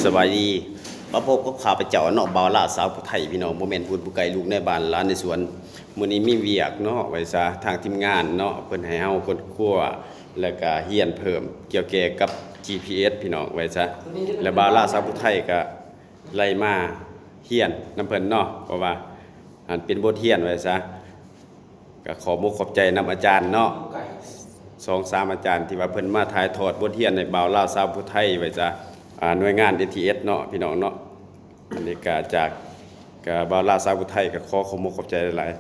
ສະບາຍດີ ມາພົບກັບຂ້າພະເຈົ້າເນາະ ບ່າວລາວສາວຜູ້ໄທ ພີ່ນ້ອງ ບໍ່ແມ່ນບຸນຜູ້ໄກ ລູກໃນບ້ານຫຼານໃນສວນ. ມື້ນີ້ມີວຽກເນາະ ວ່າຊະ ທາງທີມງານເນາະ ເພິ່ນໃຫ້ເຮົາຄົ້ນຄວ້າ ແລ້ວກະຮຽນເພີ່ມກ່ຽວແກ່ກັບ ຈີພີເອັສ ພີ່ນ້ອງ ວ່າຊະ. ແລະ ບ່າວລາວສາວຜູ້ໄທກະໄດ້ມາຮຽນນຳເພິ່ນເນາະ ເພາະວ່າອັນເປັນບົດຮຽນ ວ່າຊະ. ກະຂໍມຸກຂອບໃຈນຳອາຈານເນາະ ສອງສາມອາຈານ ທີ່ວ່າເພິ່ນມາຖ່າຍທອດບົດຮຽນໃຫ້ບ່າວລາວສາວຜູ້ໄທ ໄວ້ຊະ ອາ ໜ່ວຍງານ ເອທີເອັສ ເນາະ ພີ່ນ້ອງເນາະ. ອັນນີ້ກະຈາກ ກະບ່າວລາວສາວຜູ້ໄທ ກະຂໍຂອບມຸກຂອບໃຈຫຼາຍ